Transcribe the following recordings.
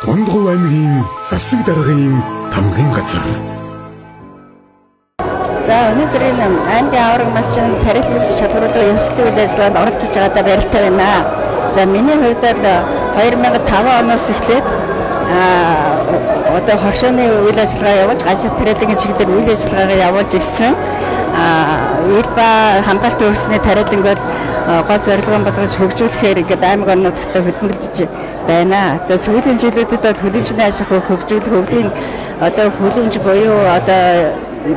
Дундгов аймгийн засаг даргын тамгын газар. За, өнөөдөр энэ аймгийн аварга малчин тариалан шалгаруулах ёслолын үйл ажиллагаанд оролцож байгаадаа баяртай байна. За, миний хувьд бол 2005 оноос эхлээд одоо хоршооны үйл ажиллагаа явуулж, газар тариалангийн чиглэлээр үйл ажиллагаагаа явуулж ирсэн. Ил ба хамгаалтын хөрсний тариаланг бол гол зорилгоо болгож хөгжүүлэхээр ингээд аймаг орнуудтай хөдөлмөрлөж байна. За, сүүлийн жилүүдэд бол хөлөмжний аж ахуйг хөгжүүлэх, өвлийн одоо хөлөмж буюу одоо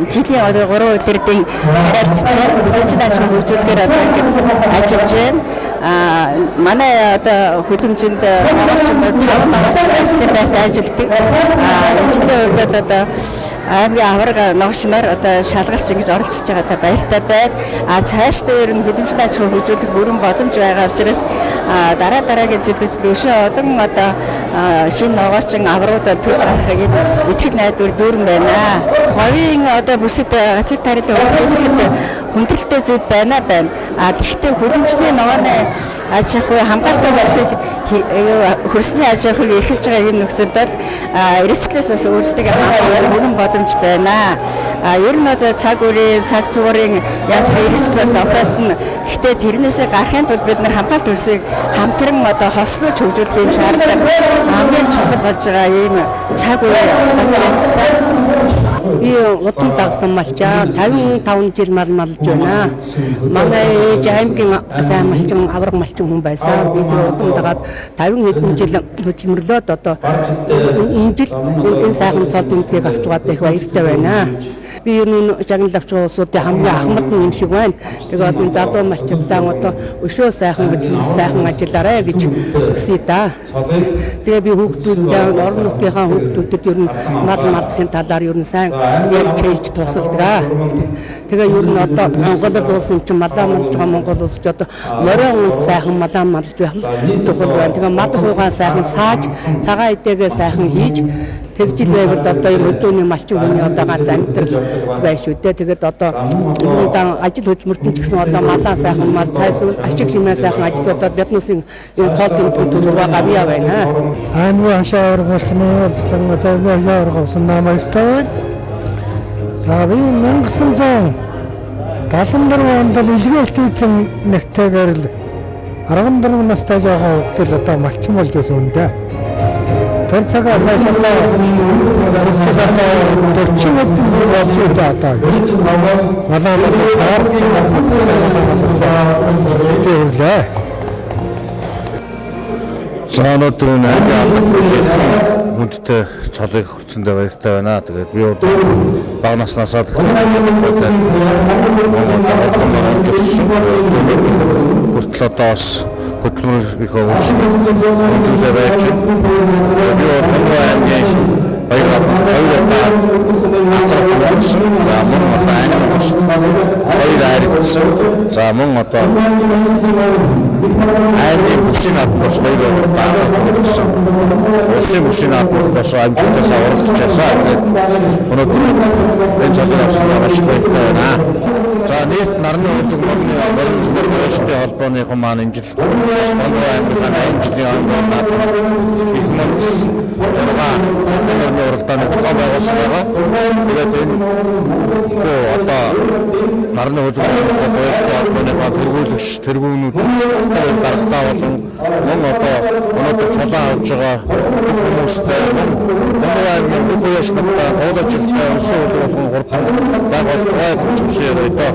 жилийн одоо 3 улирлын тариалттай хөлөмжний аж ахуйг хөгжүүлэхээр одоо ингээд ажиллаж байна. Манай одоо хөлөмжинд ногоорчин, 5 ногоорчин ажлын байрт ажилладаг. Энэ жилийн хувьд бол одоо аймгийн аварга ногоочноор одоо шалгарч ингэж оролцож байгаадаа баяртай байна. Цаашдаа ер нь хөлөмжний аж ахуйг хөгжүүлэх бүрэн боломж байгаа учраас дараа дараагийн жилүүд өшөө олон одоо шинэ ногоорчин аврагууд бол төрж гарахыг итгэл найдвар дүүрэн байна. Говийн одоо бүсэд газар тариалан хөгжүүлэхэд хүндрэлтэй зүйл байна. Тэгэхдээ хөлөмжний ногооны аж ахуй, хамгаалтай бүсэд хөрсний аж ахуйг эрхэлж байгаа ийм нөхцөлд бол эрсдлээс бас өөрсдөө хамгаалах бүрэн боломж байна. Ер нь бол цаг үеийн, цаг зуурын янз бүрийн эрсдэл тохиолдно. Тэгэхдээ тэрнээсээ гарахын тулд бид нар хамгаалт хөрсийг хамтран одоо хослуулж хөгжүүлэх юм шаардлага хамгийн чухал болж байгаа ийм цаг үе болж байна. Би удам дагсан малчаа 55 жил мал малж байна. Манай ээж аймгийн сайн малчин, аварга малчин хүн байсан. Би тэр удам дагаад 50 хэдэн жил хөдөлмөрлөөд одоо энэ жил энэ сайхан цол тэмдгийг авч байгаад их баяртай байна. Би ер нь шагнал авч байгаа улсуудын хамгийн ахмад нь юм шиг байна. Тэгээд одоо энэ залуу малчдаа одоо өшөө сайхан хөдөлмөр, сайхан ажиллаарай гэж хүсье да. Тэгээ би хүүхдүүдтэй, орон нутгийнхаа хүүхдүүдэд ер нь мал малдахын талаар ер нь сайн ярьж хэлж тусалдаг. Тэгээ ер нь одоо Монгол улс юм чинь малаа малж байгаа Монгол улс ч одоо морион үнд сайхан малаа малж байх л чухал байна. Тэгээ мал хуугаан сайхан сааж, цагаан эдээгээ сайхан хийж тэгжил байвал одоо энэ хөдөөний малчин хүний одоо ганц амьдрал байх шүү дээ. Тэгээд одоо энэ ажил хөдөлмөртөн ч гэсэн одоо малаа сайхан мал цайсуул ашиг шимээ сайхан ажлуудад биднээсийн энэ цол тэмдэг төрж байгаа гавьяа байна. Аймгийн хашаа аварга малчны уулзлан аймгийн хашаа аварга авсан баяртай байна. За, би 1974 онд л Илгээл тийзэн нэртэйгээр л 14 настай жоохон хүүхдэл одоо малчин болж байсан юм да. Тэр цагаас хойш одоо одоо 40 хэдэн жил болж байна одоо. Малаа малсаар төрлөө. За, өнөөдөр энэ аймгийн алдартай хүндтэй цолыг хүртсэндээ баяртай байна. Тэгээд би бол бага наснасаа л Монгол өссөн. Хүртэл одоо бас хөдөлмөрийнхөө үр шимийг өндөрлөө байж байна. Би бол Монгол аймгийн хоёр удаа газар төгссөн. За, мөн одоо аймгийн бусад хоёр айрагдсан. За, мөн одоо аймгийн бүсийн наадманд бас хоёр удаа төгссөн. Улсын бүсийн наадманд бас амжилтаас оролцож байсан. Тэгээд өнөөдөр энэ цолыг авсан маш их баяртай байна. За, нийт нарны урлаг морины боломжтой холбооныхон маань энэ жил бас Монгол аймгийн 80 жилийн онгон наадманд их мөнд 6 номерны уралдааны зохион байгуулсан байгаа. Тэгээд энэ хөө одоо нарны хөдөлмөр гоёштой холбооныхоо тэргүүлэгч тэргүүнүүд дарагтаа болон мөн одоо өнөөдөр цолоо авч байгаа бүх хүмүүстэй, мөн Монгол аймгийн бүх уяаш нартай туулаачлалтай өссөн үйл болгон хурдан байгууллагаа хүчтэй яриа.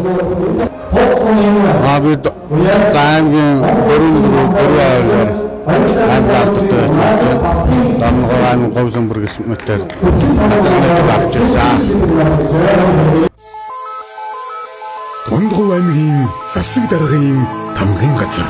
Бид аймгийн 4 4 аймгаар аймгийн алдартай байж байна. Дамногоо аймгийн говь зөмбөр гэсэн мэтээр газар авч ирсэн. Дундгов аймгийн засаг даргын тамгын газар.